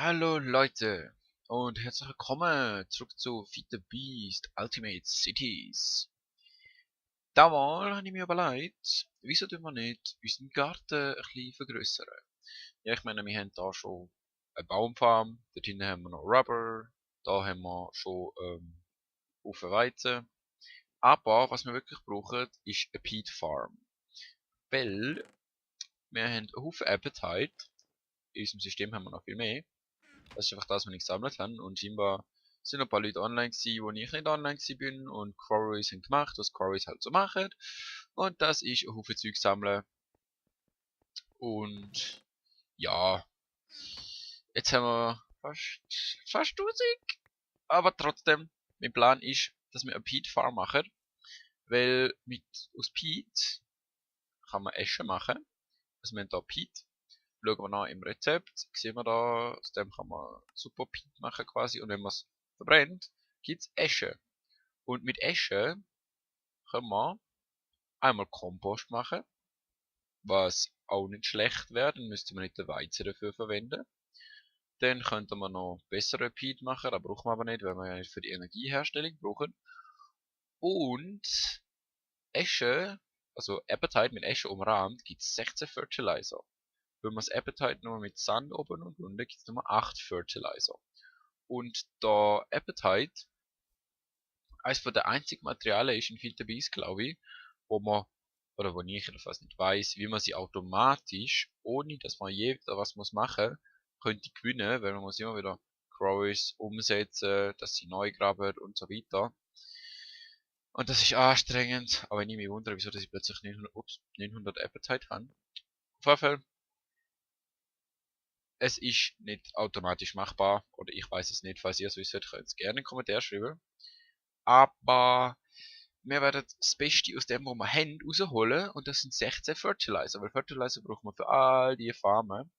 Hallo Leute und herzlich willkommen zurück zu Feed the Beast Ultimate Cities. Damals habe ich mir überlegt, wieso tun wir nicht unseren Garten ein bisschen vergrößern? Ja, ich meine, wir haben da schon eine Baumfarm, dort hinten haben wir noch Rubber, da haben wir schon Haufen Weizen. Aber was wir wirklich brauchen, ist eine Peat Farm. Weil wir haben einen Haufen Appetite, in unserem System haben wir noch viel mehr. Das ist einfach das, was ich gesammelt habe. Und scheinbar sind noch ein paar Leute online gewesen, wo ich nicht online gewesen bin. Und Quarries haben gemacht, was Quarries halt so machen. Und das ist ein Haufen Zeug sammeln. Und ja, jetzt haben wir fast 1000. Aber trotzdem, mein Plan ist, dass wir eine Peat Farm machen. Weil aus Peat kann man Asche machen. Also wir haben hier Peat. Schauen wir nach im Rezept, sehen wir da, aus dem kann man super Peat machen quasi. Und wenn man es verbrennt, gibt es Asche. Und mit Asche können wir einmal Kompost machen, was auch nicht schlecht wäre, dann müsste man nicht den Weizen dafür verwenden. Dann könnte man noch bessere Peat machen, das brauchen wir aber nicht, weil wir ja nicht für die Energieherstellung brauchen. Und Asche, also Apatite mit Asche umrahmt, gibt es 16 Fertilizer. Wenn man das Apatite nur mit Sand oben und unten, gibt es nochmal 8 Fertilizer. Und da Apatite eines von der einzigen Materialien ist in Filterbees, glaube ich, wo man, oder wo ich jedenfalls nicht weiß, wie man sie automatisch, ohne dass man je wieder was muss machen, könnte gewinnen, weil man muss immer wieder Quarries umsetzen, dass sie neu graben und so weiter. Und das ist anstrengend, aber wenn ich mich wundere, wieso dass ich plötzlich 900 Appetite habe. Auf jeden Fall, es ist nicht automatisch machbar, oder ich weiß es nicht, falls ihr es wisst, könnt ihr es gerne in den Kommentaren schreiben. Aber wir werden das Beste aus dem, was wir haben, rausholen. Und das sind 16 Fertilizer. Weil Fertilizer braucht man für all die Farmen.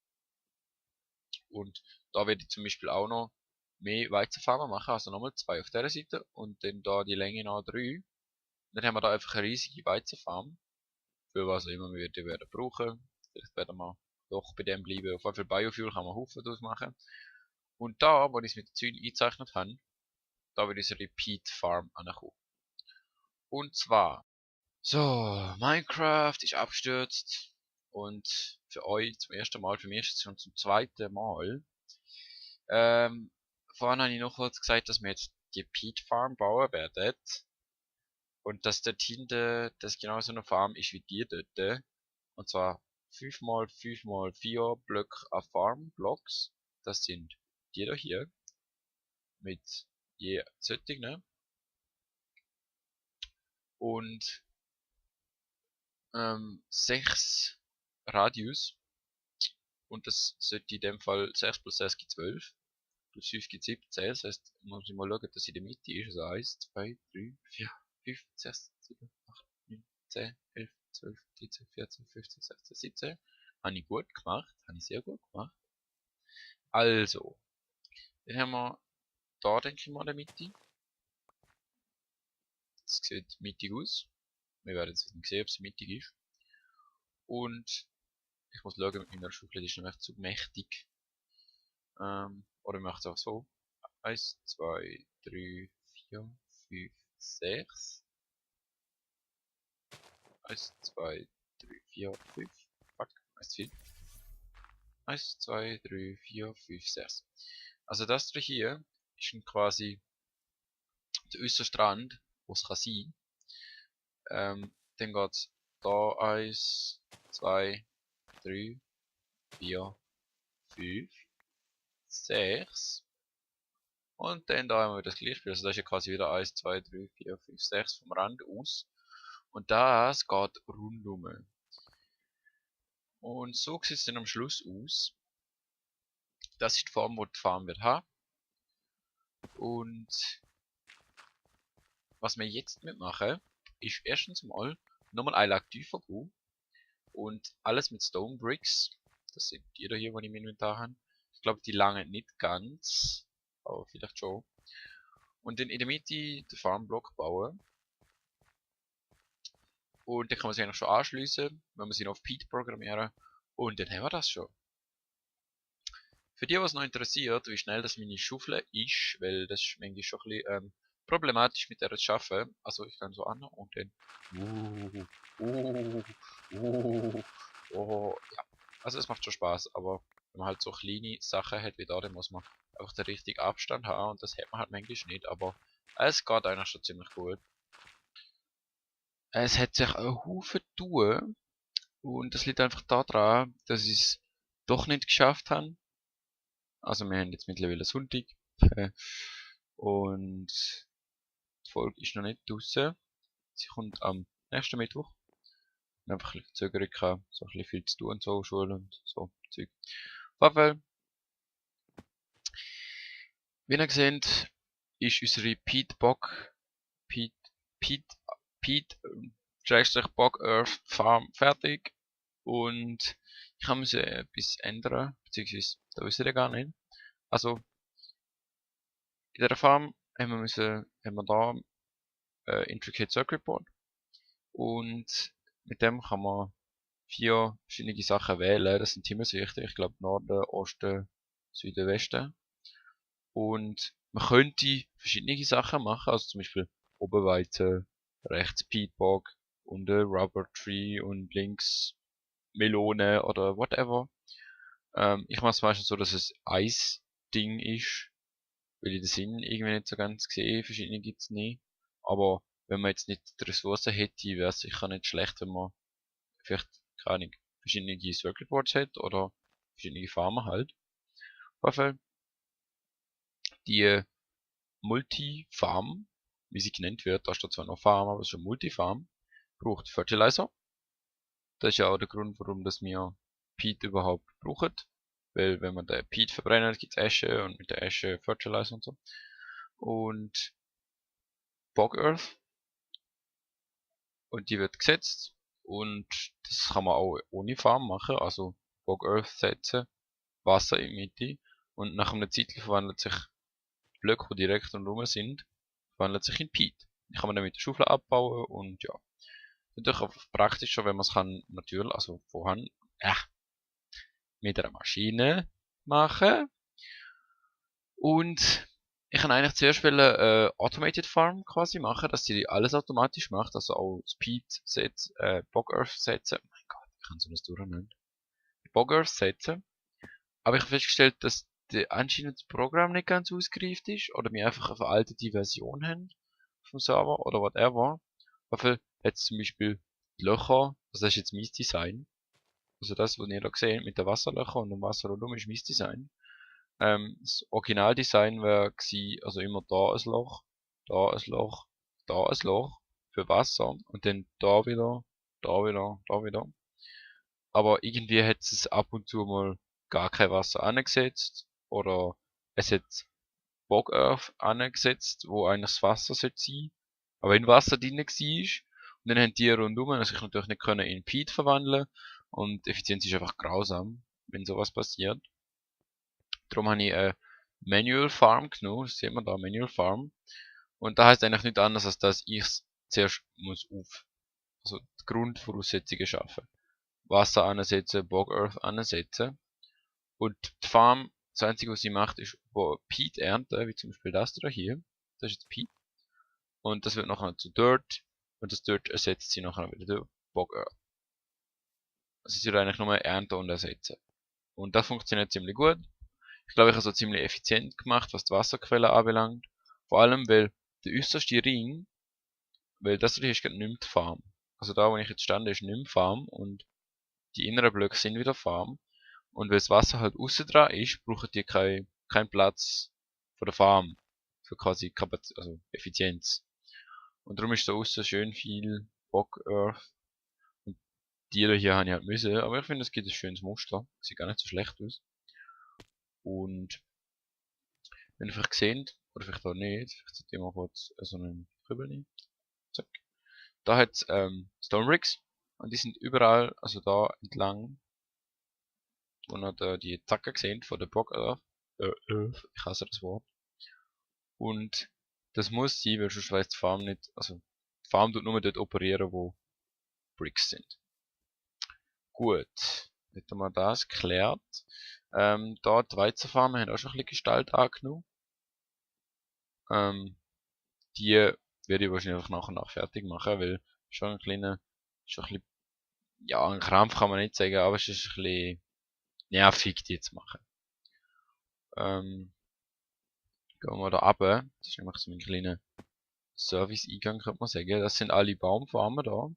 Und da werde ich zum Beispiel auch noch mehr Weizenfarmen machen. Also nochmal 2 auf der Seite. Und dann da die Länge noch 3. Dann haben wir da einfach eine riesige Weizenfarm. Für was auch immer wir die werden brauchen. Vielleicht werden wir doch bei dem bleiben. Auf jeden Fall Biofuel kann man Haufen draus machen. Und da, wo ich es mit den Zäunen eingezeichnet habe, da wird unsere Repeat Farm ankommen. Und zwar so, Minecraft ist abgestürzt und für euch zum ersten Mal, für mich ist es schon zum zweiten Mal. Ähm, Vorhin habe ich noch kurz gesagt, dass wir jetzt die Peat Farm bauen werden und dass dort hinten das genau so eine Farm ist wie die dort. Und zwar 5x5x4 Blöcke an Farm-Blocks. Das sind die da hier mit je solchen und 6 Radius. Und das sollte in dem Fall 6 plus 6 gibt 12. Plus 5 gibt 17. Das heißt, muss ich mal schauen, dass in der Mitte ist. Also 1, 2, 3, 4, 5, 6, 7, 8, 9, 10, 11, 12, 13, 14, 15, 16, 17. Habe ich gut gemacht. Habe ich sehr gut gemacht. Also, dann haben wir da, denke ich mal, in der Mitte. Das sieht mittig aus. Wir werden jetzt sehen, ob es mittig ist. Und ich muss schauen, mit meiner Schublade ist nämlich zu mächtig. Oder ich mache es auch so. 1, 2, 3, 4, 5, 6. 1, 2, 3, 4, 5. Fuck, das ist viel. 1, 2, 3, 4, 5, 6. Also das hier ist quasi der äußerste Rand, wo es kann sein. Dann geht es da 1, 2, 3, 4, 5, 6. Und dann da haben wir das gleiche Spiel. Also das ist ja quasi wieder 1, 2, 3, 4, 5, 6 vom Rand aus. Und das geht rundum. Und so sieht es dann am Schluss aus. Das ist die Form, die die Farm wird haben. Und was wir jetzt mitmachen, ist erstens mal nochmal ein Lack tiefer gehen. Und alles mit Stone Bricks. Das sind die da hier, die ich im Inventar habe. Ich glaube, die langen nicht ganz. Aber vielleicht schon. Und dann in der Mitte den Farmblock bauen. Und dann kann man sich eigentlich schon anschließen, wenn wir sie noch auf Peat programmieren. Und dann haben wir das schon. Für die, was noch interessiert, wie schnell das meine Schaufel ist, weil das ist manchmal schon ein bisschen problematisch mit der zu arbeiten. Also ich kann so an und dann. Ja. Also es macht schon Spaß, aber wenn man halt so kleine Sachen hat wie da, dann muss man einfach den richtigen Abstand haben und das hat man halt manchmal nicht, aber es geht eigentlich schon ziemlich gut. Es hat sich ein Haufen tun und das liegt einfach daran, dass ich es doch nicht geschafft habe. Also wir haben jetzt mittlerweile Sonntag und die Folge ist noch nicht draussen. Sie kommt am nächsten Mittwoch. Einfach ein bisschen Verzögerung gehabt, so ein bisschen viel zu tun, so Schule und so Zeug. Auf jeden Fall, wie ihr seht, ist unsere Pete Bock, Pete, Pete, Pete, Bog Earth Farm fertig. Und ich habe müssen etwas ändern, beziehungsweise, da wisst ihr gar nicht. Also, in der Farm haben wir da Intricate Circuit Board. Und mit dem kann man 4 verschiedene Sachen wählen. Das sind Himmelsrichtungen, ich glaube Norden, Osten, Süden, Westen. Und man könnte verschiedene Sachen machen, also zum Beispiel oben Weizen, rechts Peatbog und Rubber Tree und links Melone oder whatever. Ich mache es meistens so, dass es Eis-Ding ist, weil ich den Sinn irgendwie nicht so ganz sehe. Verschiedene gibt's nie. Aber wenn man jetzt nicht die Ressourcen hätte, wäre es sicher nicht schlecht, wenn man vielleicht, keine Ahnung, verschiedene Circuit Boards hat oder verschiedene Farmen halt. Auf jeden Fall, die Multi-Farm, wie sie genannt wird, da steht zwar noch Farm, aber es ist eine Multi-Farm, braucht Fertilizer. Das ist ja auch der Grund, warum das wir Peat überhaupt brauchen. Weil wenn man den Peat verbrennt, gibt es Asche und mit der Asche Fertilizer und so. Und Bog Earth. Und die wird gesetzt. Und das kann man auch ohne Farm machen. Also Bog Earth setzen, Wasser in die Mitte. Und nach einer Zeit verwandelt sich Blöcke, die direkt rundherum sind, verwandelt sich in Peat. Die kann man dann mit der Schaufel abbauen und ja. Natürlich auch praktischer, wenn man es kann, natürlich, also vorhanden, mit einer Maschine machen. Und ich kann eigentlich zuerst Automated Farm quasi machen, dass sie alles automatisch macht, also auch Speed Set, Bog Earth setzen. Oh mein Gott, ich kann so das durcheinander. Bog Earth setzen. Aber ich habe festgestellt, dass anscheinend das Programm nicht ganz ausgereift ist oder wir einfach eine veraltete Version haben vom Server oder whatever. Dafür hat es zum Beispiel die Löcher, also das ist jetzt mein Design. Also das, was ihr da seht, mit den Wasserlöchern und dem Wasser rundum ist mein Design. Das Originaldesign wäre gewesen, also immer da ein Loch, da ein Loch, da ein Loch für Wasser und dann da wieder, da wieder, da wieder. Aber irgendwie hat es ab und zu mal gar kein Wasser angesetzt oder es hat Bog Earth angesetzt, wo eigentlich das Wasser sollte sein. Aber wenn Wasser drin war, und dann haben die rundum sich natürlich nicht können in Peat verwandeln und die Effizienz ist einfach grausam, wenn sowas passiert. Darum habe ich eine Manual Farm genommen, das sehen wir da, Manual Farm. Und da heißt eigentlich nicht anders, als dass ich es zuerst muss also die Grundvoraussetzungen schaffen. Wasser ansetzen, Bog Earth ansetzen. Und die Farm, das einzige was sie macht, ist Peat ernten, wie zum Beispiel das da hier. Das ist jetzt Peat. Und das wird nachher zu Dirt. Und das Dirt ersetzt sie nachher wieder durch Bog Earth. Also sie wird eigentlich nur ernten und ersetzen. Und das funktioniert ziemlich gut. Ich glaube, ich habe so ziemlich effizient gemacht, was die Wasserquelle anbelangt. Vor allem, weil der äußerste Ring, weil das hier ist gerade nicht mehr die Farm. Also da, wo ich jetzt stand, ist nicht mehr Farm und die inneren Blöcke sind wieder Farm. Und weil das Wasser halt außen dran ist, brauchen die keinen Platz von der Farm. Für quasi also Effizienz. Und darum ist da außen schön viel Bog Earth. Und die hier habe ich halt müssen, aber ich finde, es gibt ein schönes Muster. Sieht gar nicht so schlecht aus. Und wenn ihr vielleicht seht, oder vielleicht auch nicht, vielleicht seht ihr mal kurz so einen Kübel nehmen. Zack. Da hat es Stone Rigs. Und die sind überall, also da entlang, wo ihr da die Zacke seht von der Bog Earth. Ich hasse das Wort. Und das muss sein, weil sonst weiss die Farm nicht, also die Farm tut nur dort operieren, wo Bricks sind. Gut, jetzt haben wir das geklärt. Da die Weizenfarmen haben auch schon ein bisschen Gestalt angenommen. Die werde ich wahrscheinlich einfach nach und nach fertig machen, weil schon schon ein bisschen, ja, ein Krampf kann man nicht sagen, aber es ist ein bisschen nervig, die zu machen. Gehen wir da runter. Das ist nämlich so ein kleiner Service-Eingang, könnte man sagen. Das sind alle Baumfarmen da.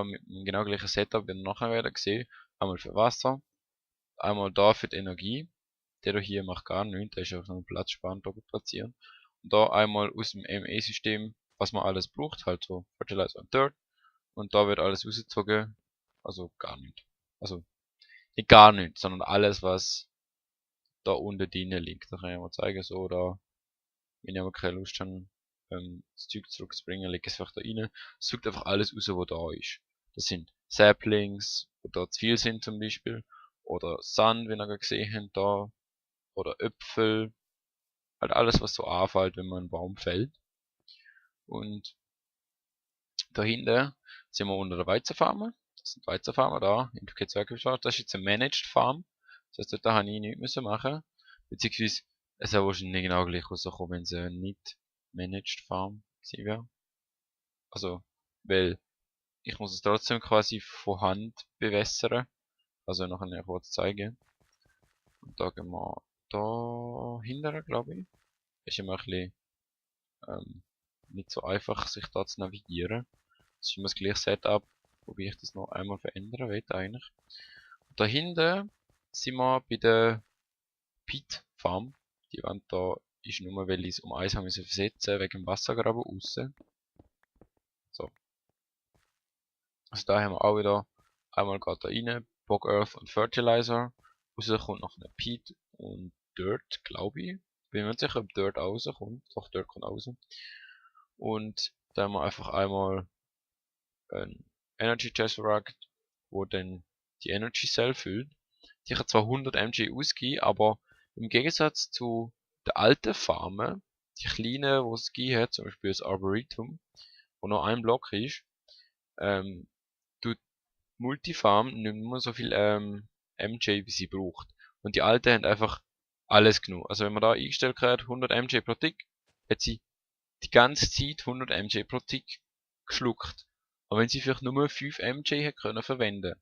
Mit dem genau gleichen Setup, wie wir nachher werden sehen. Einmal für Wasser, einmal da für die Energie. Der hier macht gar nichts, der ist einfach nur platzsparend da platzieren. Und da einmal aus dem ME-System, was man alles braucht, halt so Fertilizer und Dirt. Und da wird alles rausgezogen, also gar nicht. Also nicht gar nicht, sondern alles, was da unten drinnen liegt. Da kann ich mal zeigen, so, da, wenn ich aber keine Lust habe, das Zeug zurückzubringen, lege ich es einfach da rein. Es sucht einfach alles raus, was da ist. Das sind Saplings, wo da zu viel sind zum Beispiel. Oder Sand, wie ihr gerade gesehen habt, da. Oder Äpfel. Halt alles, was so anfällt, wenn man einen Baum fällt. Und dahinter sind wir unter der Weizenfarm. Das sind Weizenfarmer da, im P2 geschaut. Das ist jetzt eine Managed Farm. Das heißt, da habe ich nichts müssen machen. Beziehungsweise, es wäre wahrscheinlich nicht genau gleich rausgekommen, wenn es eine nicht Managed Farm gewesen wäre. Also, weil ich muss es trotzdem quasi von Hand bewässern. Also nachher kurz zeigen. Und da gehen wir da hinterher, glaube ich. Ist immer ein bisschen nicht so einfach, sich da zu navigieren. Das ist immer das gleiche Setup, wobei ich das noch einmal verändern will eigentlich. Und da hinten sind wir bei der Peat Farm. Die Wand da ist nur, weil ich es um eins haben müssen versetzen, wegen dem Wassergraben aussen. So. Also da haben wir auch wieder, einmal geht da rein, Bog Earth und Fertilizer. Raus kommt noch eine Peat und Dirt, glaube ich. Bin mir nicht sicher, ob Dirt auch rauskommt. Doch, Dirt kommt raus. Und da haben wir einfach einmal ein Energy Tesseract, wo dann die Energy Cell füllt. Die hat zwar 100 mg ausgegeben, aber im Gegensatz zu der alten Farmen, die kleinen, wo es gegeben hat, zum Beispiel das Arboretum, wo noch ein Block ist, tut Multifarm nicht mehr so viel mg, wie sie braucht. Und die alten haben einfach alles genommen. Also wenn man da eingestellt hat, 100 mg pro Tick, hat sie die ganze Zeit 100 mg pro Tick geschluckt. Aber wenn sie vielleicht nur 5 mg hätte können verwenden.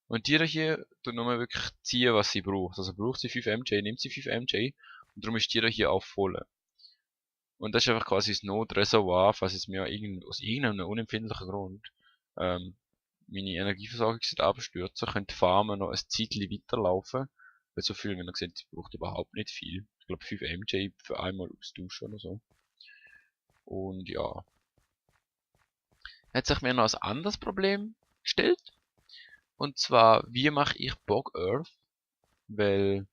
Und die hier tut nur wirklich ziehen, was sie braucht. Also braucht sie 5 mg, nimmt sie 5 mg und darum ist die hier auch voll. Und das ist einfach quasi das Notreservoir, falls es mir aus irgendeinem unempfindlichen Grund meine Energieversorgung abstürzen, könnte die Farm noch ein Zeitchen weiterlaufen. Weil so viel, wenn ihr seht, braucht überhaupt nicht viel. Ich glaube 5 mg für einmal austauschen oder so. Und ja. Hat sich mir noch ein anderes Problem gestellt. Und zwar, wie mache ich Bog Earth? Weil,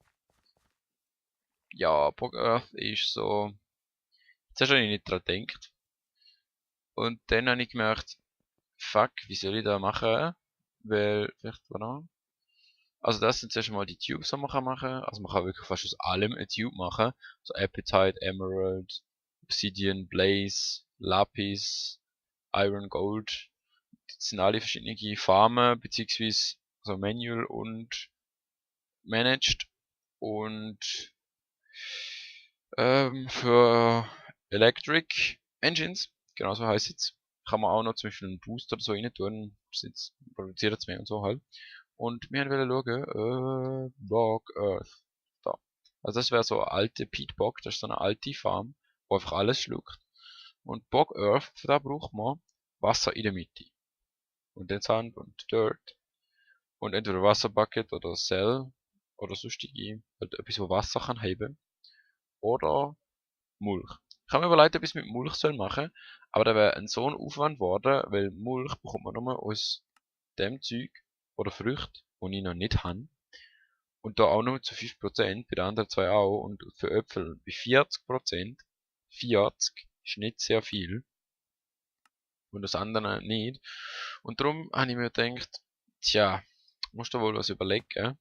ja, Bog Earth ist so, zuerst habe ich nicht dran gedacht. Und dann habe ich gemerkt, fuck, wie soll ich das machen? Weil, vielleicht, warte. Also das sind zuerst mal die Tubes, die man kann machen. Also man kann wirklich fast aus allem eine Tube machen. So Apatite, Emerald, Obsidian, Blaze, Lapis, Iron, Gold. Das sind alle verschiedene Farmen, beziehungsweise so Manual und Managed. Und für Electric Engines, genauso heißt es, kann man auch noch zum Beispiel einen Booster oder so rein tun. Das produziert es mehr und so halt. Und wir wollen schauen, Bog Earth. Da. Also das wäre so eine alte Peat Bog, das ist so eine alte Farm, wo einfach alles schluckt. Und Bog Earth, für da braucht man Wasser in der Mitte. Und den Sand und Dirt. Und entweder Wasserbucket oder Cell oder sonstige, halt etwas, wo Wasser kann heben. Oder Mulch. Ich habe mir überlegt, ob ich es mit Mulch soll machen, aber da wäre ein so ein Aufwand geworden, weil Mulch bekommt man nur aus dem Zeug oder Früchten, die ich noch nicht habe. Und da auch nur zu 5%, bei den anderen zwei auch. Und für Äpfel bei 40%. 40 ist nicht sehr viel. Und das andere nicht. Und darum habe ich mir gedacht, tja, musst du wohl was überlegen.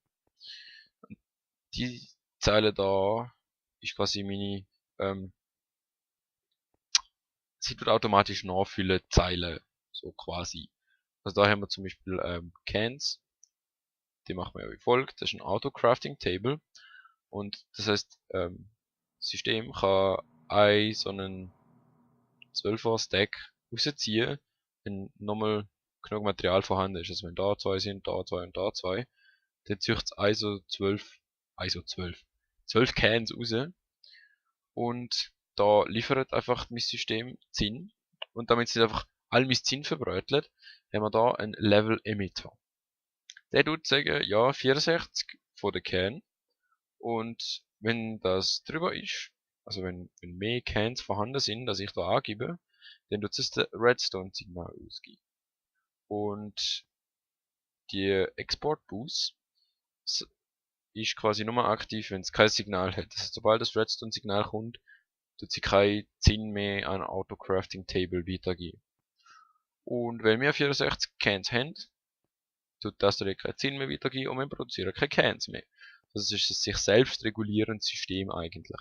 Die Zeile da ist quasi meine, sie tut automatisch nachfüllen Zeile. So quasi. Also da haben wir zum Beispiel Cans. die machen wir ja wie folgt. Das ist ein Auto-Crafting-Table. Und das heißt, das System kann so einen 12er Stack rausziehen, wenn nochmal genug Material vorhanden ist. Also wenn da zwei sind, da zwei und da zwei, dann zieht es ISO 12 Cans raus. Und da liefert einfach mein System Zinn. Und damit es nicht einfach all mein Zinn verbrötelt, haben wir da einen Level Emitter. Der tut sagen, ja, 64 von der Can. Und wenn das drüber ist, also wenn mehr Cans vorhanden sind, als ich da angebe, dann tut es das Redstone-Signal ausgeben. Und die Export-Bus ist quasi nur aktiv, wenn es kein Signal hat. Das heißt, sobald das Redstone-Signal kommt, tut sie kein Zinn mehr an Auto-Crafting-Table weitergeben. Und wenn wir 64 Cans haben, tut das direkt keinen Zinn mehr weitergeben und wir produzieren keine Cans mehr. Das ist ein sich selbst regulierendes System eigentlich.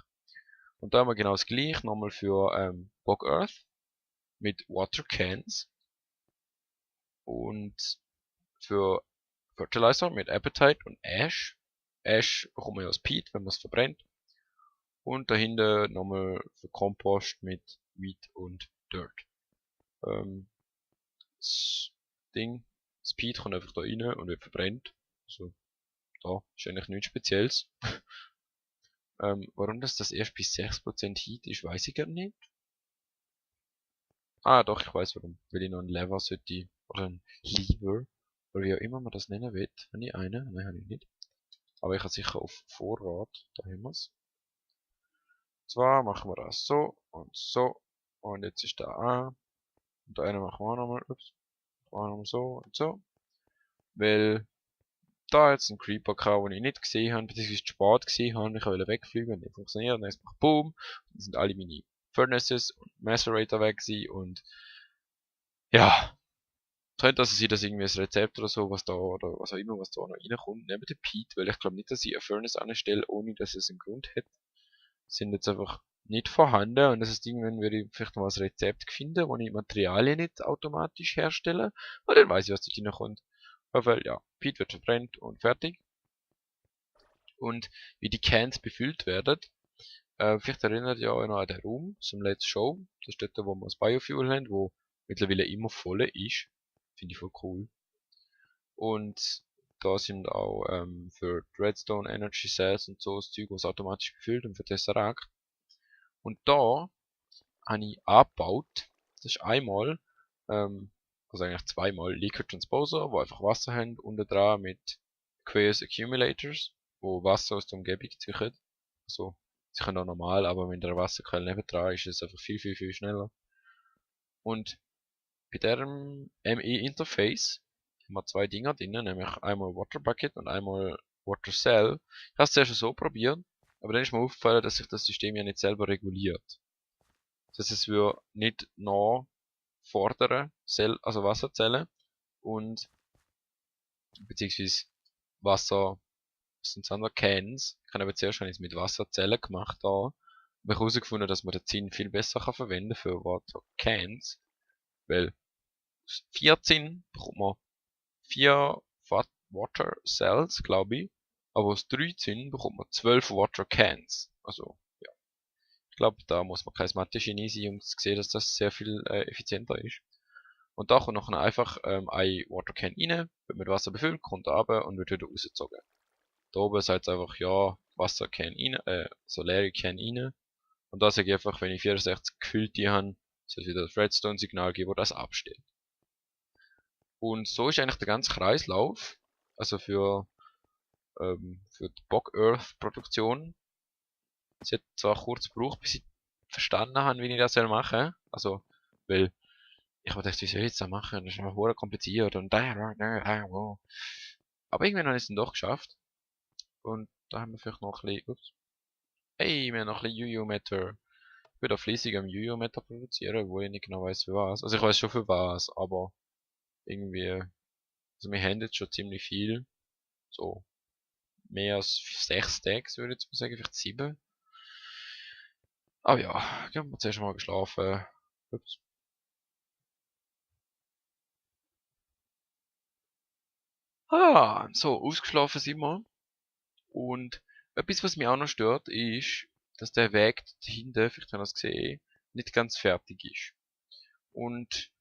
Und da haben wir genau das gleiche nochmal für Bog Earth mit Water Cans und für Fertilizer mit Appetite und Ash. Ash bekommt man ja aus Peat, wenn man es verbrennt. Und dahinter nochmal für Kompost mit Wheat und Dirt. Das Ding, das Peat kommt einfach da rein und wird verbrennt. Also da ist eigentlich nichts Spezielles. Warum das erst bis 6% Heat ist, weiß ich gar nicht. Ah, doch, ich weiß warum. Weil ich noch einen Lever sollte, oder einen Lever, oder wie auch immer man das nennen will. Habe ich einen? Nein, habe ich nicht. Aber ich habe sicher auf Vorrat. Da haben wir es. Zwar machen wir das so und so. Und jetzt ist da an. Und da einen machen wir auch nochmal. Ups. Machen wir nochmal so und so. Weil da jetzt ein Creeper kam, den ich nicht gesehen habe, beziehungsweise spät gesehen habe. Ich wollte wegfliegen und nicht funktioniert. Und dann macht Boom. Dann sind alle meine Furnaces und Macerator weg gewesen. Und ja. Könnte also sein, dass irgendwie ein Rezept oder so, was da, oder was auch immer, was da noch reinkommt, neben dem Peat, weil ich glaube nicht, dass ich ein Furnace anstelle, ohne dass es einen Grund hat. Sind jetzt einfach nicht vorhanden und das ist irgendwann würde ich vielleicht noch ein Rezept finden, wo ich Materialien nicht automatisch herstelle, und dann weiß ich, was da reinkommt. Weil, ja, Peat wird verbrennt und fertig. Und wie die Cans befüllt werden, vielleicht erinnert ihr euch noch an den Raum zum Let's Show. Das ist dort, wo wir das Biofuel haben, wo mittlerweile immer voll ist. Finde ich voll cool. Und da sind auch für Redstone Energy Cells und so das Zeug, was automatisch befüllt und für Tesseract. Und da habe ich angebaut, das ist einmal, also eigentlich zweimal Liquid Transposer, wo einfach Wasser haben, unten dran mit Aqueous Accumulators, wo Wasser aus der Umgebung ziehen. Also sicher noch normal, aber wenn der Wasserquelle nebendran ist, ist es einfach viel, viel, viel schneller. Und bei diesem ME-Interface haben wir zwei Dinger drin, nämlich einmal Water Bucket und einmal Water Cell. Ich habe es zuerst so probiert, aber dann ist mir aufgefallen, dass sich das System ja nicht selber reguliert. Das heißt, es würde nicht fordern, also Wasserzellen und beziehungsweise Wasser, was sind andere Cans. Ich habe aber zuerst schon mit Wasserzellen gemacht da. Und ich habe herausgefunden, dass man den Zinn viel besser verwenden kann für Water Cans, weil 14 bekommt man 4 Water Cells, glaube ich. Aber aus 13 bekommt man 12 Water Cans. Also, ja. Ich glaube, da muss man kein Mathe-Genie sein, um zu sehen, dass das sehr viel effizienter ist. Und da kommt noch einfach ein Water Can rein, wird mit Wasser befüllt, kommt runter und wird wieder rausgezogen. Da oben sagt es einfach, ja, Wasser Can rein, so leere Can rein. Und da sage ich einfach, wenn ich 64 gefüllte habe, soll es wieder das Redstone-Signal geben, das das abstellt. Und so ist eigentlich der ganze Kreislauf, also für die Bog Earth Produktion. Es hat zwar kurz gebraucht, bis ich verstanden habe, wie ich das machen soll. Also, weil ich dachte, wie soll ich das machen? Das ist einfach sehr kompliziert und wow. Aber irgendwann habe ich es dann doch geschafft. Und da haben wir vielleicht noch ein bisschen, ups. Hey, wir haben noch ein bisschen Juju-Meter. Ich bin da fleißig am Juju-Meter produzieren, wo ich nicht genau weiß für was. Also ich weiß schon für was, aber irgendwie, also wir haben jetzt schon ziemlich viel. So, mehr als 6 Stacks würde ich jetzt mal sagen, vielleicht 7. Aber ja, ich habe zuerst mal geschlafen. Ups. So, ausgeschlafen sind wir. Und etwas, was mich auch noch stört, ist, dass der Weg dahinter, vielleicht haben wir das gesehen, nicht ganz fertig ist. Und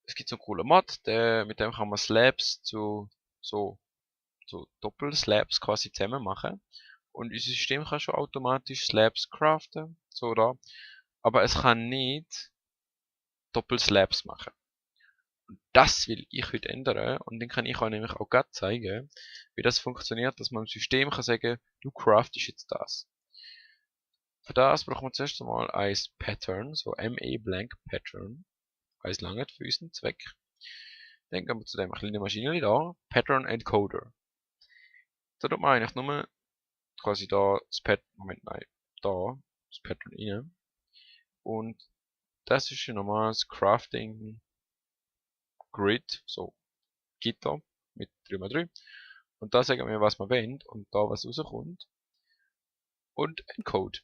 es gibt so einen coolen Mod, mit dem kann man Slabs so, so Doppelslabs quasi zusammen machen. Und unser System kann schon automatisch Slabs craften, so da. Aber es kann nicht Doppelslabs machen. Das will ich heute ändern und dann kann ich euch nämlich auch gerade zeigen, wie das funktioniert, dass man im System kann sagen, du craftest jetzt das. Für das brauchen wir zuerst einmal ein Pattern, so ME Blank Pattern, eins lange für unseren Zweck. Dann gehen wir zu dem kleinen Maschine da, Pattern Encoder. Da tut man eigentlich nur quasi da das da das Pattern rein. Und das ist ein normales Crafting Grid, so Gitter mit 3x3. Und da sagen wir, was wir wollen und da was rauskommt. Und ein Code.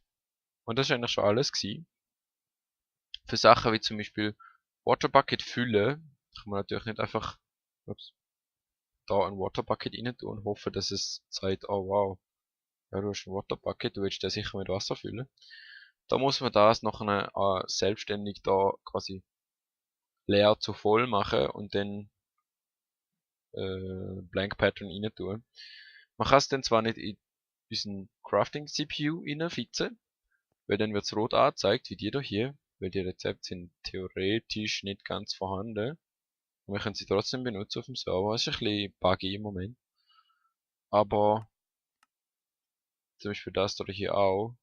Und das ist eigentlich schon alles gewesen. Für Sachen wie zum Beispiel Waterbucket füllen, kann man natürlich nicht einfach da ein Waterbucket rein tun und hoffen, dass es sagt, oh wow, ja, du hast ein Waterbucket, du willst den sicher mit Wasser füllen. Da muss man das nachher selbstständig da quasi leer zu voll machen und dann Blank Pattern rein tun. Man kann es dann zwar nicht in unseren Crafting CPU reinfitzen, weil dann wird es rot angezeigt, wie die da hier, weil die Rezepte sind theoretisch nicht ganz vorhanden. Und wir können sie trotzdem benutzen auf dem Server. Das ist ein bisschen buggy im Moment. Aber zum Beispiel das da hier auch.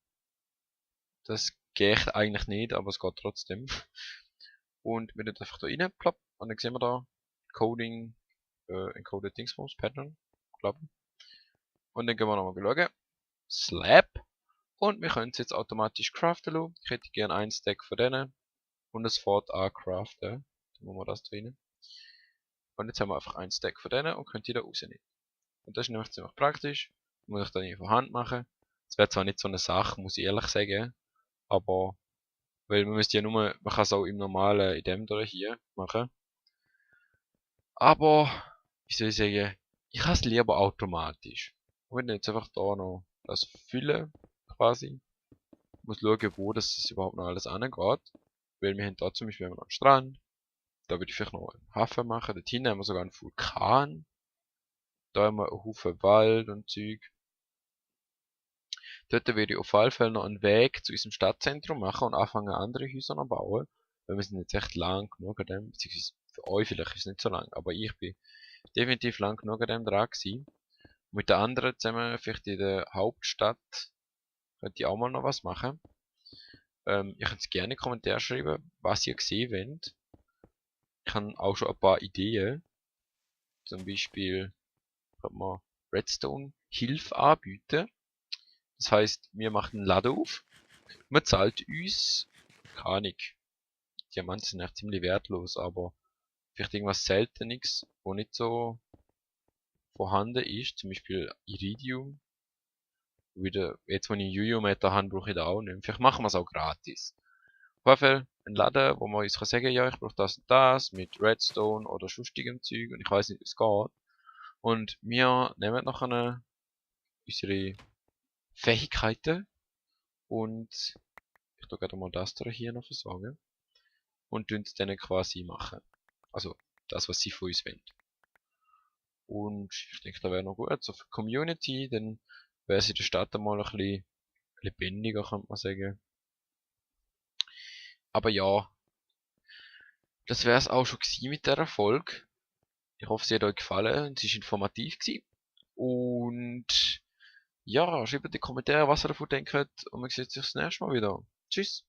Das geht eigentlich nicht, aber es geht trotzdem. Und wir tun einfach da rein, plopp, und dann sehen wir da Coding, Encoded Dingsbums Pattern, glaube ich. Und dann gehen wir nochmal schauen. Slab. Und wir können es jetzt automatisch craften lassen. Ich hätte gerne einen Stack von denen. Und es fährt an craften. Dann machen wir das da rein. Und jetzt haben wir einfach einen Stack von denen und können die da rausnehmen. Und das ist nämlich ziemlich praktisch. Muss ich dann nicht von Hand machen. Das wäre zwar nicht so eine Sache, muss ich ehrlich sagen. Aber, weil man müsste ja nur, man kann es auch im normalen, in dem da hier machen. Aber, wie soll ich sagen, ich habe es lieber automatisch. Ich will jetzt einfach da noch das füllen, quasi. Ich muss schauen, wo das überhaupt noch alles angeht. Weil wir haben da zum Beispiel noch einen Strand. Da würde ich vielleicht noch einen Hafen machen. Dort hinten haben wir sogar einen Vulkan. Da haben wir einen Haufen Wald und Zeug. Dort würde ich auf jeden Fall noch einen Weg zu unserem Stadtzentrum machen und anfangen andere Häuser noch bauen. Weil wir sind jetzt echt lang genug an dem, beziehungsweise für euch vielleicht ist es nicht so lang, aber ich bin definitiv lang genug an dem dran gewesen. Und mit den anderen zusammen, vielleicht in der Hauptstadt, könnte ich auch mal noch was machen. Ihr könnt es gerne in die Kommentare schreiben, was ihr gesehen wollt. Ich habe auch schon ein paar Ideen. Zum Beispiel kann man Redstone Hilfe anbieten. Das heißt, wir machen einen Laden auf. Man zahlt uns, keine Ahnung, Diamanten sind echt ziemlich wertlos, aber vielleicht irgendwas Seltenes, wo nicht so vorhanden ist. Zum Beispiel Iridium. Wieder, jetzt, wo ich Juju-Meter habe, brauche ich da auch nicht. Vielleicht machen wir es auch gratis. Auf jeden Fall ein Laden, wo man uns kann sagen, ja, ich brauche das und das mit Redstone oder sonstigem Zeug und ich weiß nicht, wie es geht. Und wir nehmen nachher unsere Fähigkeiten und ich tue gerade mal das hier noch versorgen und tun es dann quasi machen. Also das, was sie von uns wollen. Und ich denke, da wäre noch gut. So für die Community, dann wäre es in der Stadt einmal ein bisschen lebendiger, kann man sagen. Aber ja, das wäre es auch schon gewesen mit dieser Folge. Ich hoffe, sie hat euch gefallen. Es war informativ gewesen. Und ja, schreibt in die Kommentare, was ihr davon denkt. Und wir sehen uns das nächste Mal wieder. Tschüss.